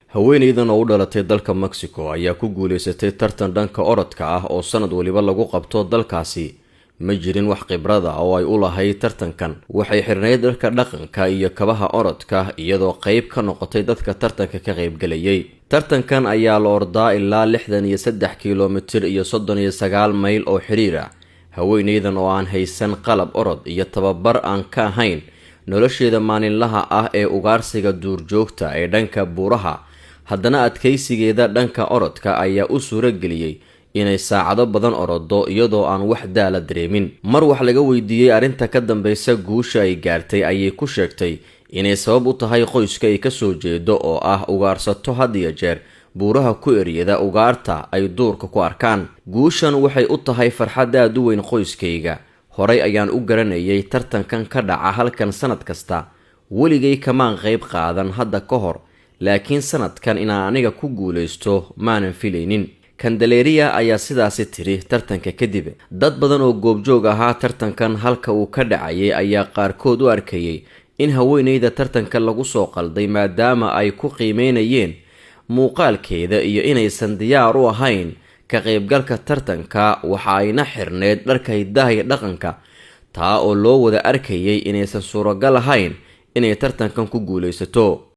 Haweeneydan oo u dhalatay dalka Mexico ayaa ku guuleysatay tartan dhanka orodka ah oo sanad waliba lagu qabto dalkaasi. Ma jirin wax khibrada oo ay u lahayd tartankan. Waxay xirnayd dharka dhaqanka iyo kabaha orodka, iyadoo qeyb ka noqotay dadka tartanka ka qaybgelayay. Tartankan ayaa la ordaa ilaa 63 kilomitir iyo 39 mayl oo xiriir ah. Haweeneydan oo aan haysan qalab orod iyo tababar aan ka ahayn nolosheeda maalinlaha ah ee ugaarsiga duurjoogta ee dhanka buuraha, haddana adkaysigeeda dhanka orodka ayaa u suurageliyey inay saacado badan orodo iyadoo aan wax daala dareemin. Mar wax laga weydiiyey arrinta ka dambeysa guusha ay gaartay, ayay ku sheegtay inay sabab u tahay qoyska ay kasoo jeedo oo ah ugaarsato had iyo jeer buuraha ku eryada ugaarta ay duurka ku arkaan. "Guushan waxay u tahay farxad aada u weyn qoyskayga. Horay ayaan u garanayay tartankan ka dhaca halkan sanad kasta. Weligay kamaan qayb qaadan hadda ka hor, laakiin sanadkan inaan aniga ku guulaysto maanan filaynin," Candelaria ayaa sidaasi tiri tartanka kadib. Dad badan oo goobjoog ahaa tartankan halka uu ka dhacayay ayaa qaarkood u arkayay in haweeneyda tartanka lagu soo qalday, maadaama ay ku qiimeynayeen muuqaalkeeda iyo inaysan diyaar u ahayn ka qaybgalka tartanka. Waxa ayna xirneyd dharka hiddaha iyo dhaqanka, taa oo loo wada arkayay inaysan suuragal ahayn inay tartankan ku guulaysato.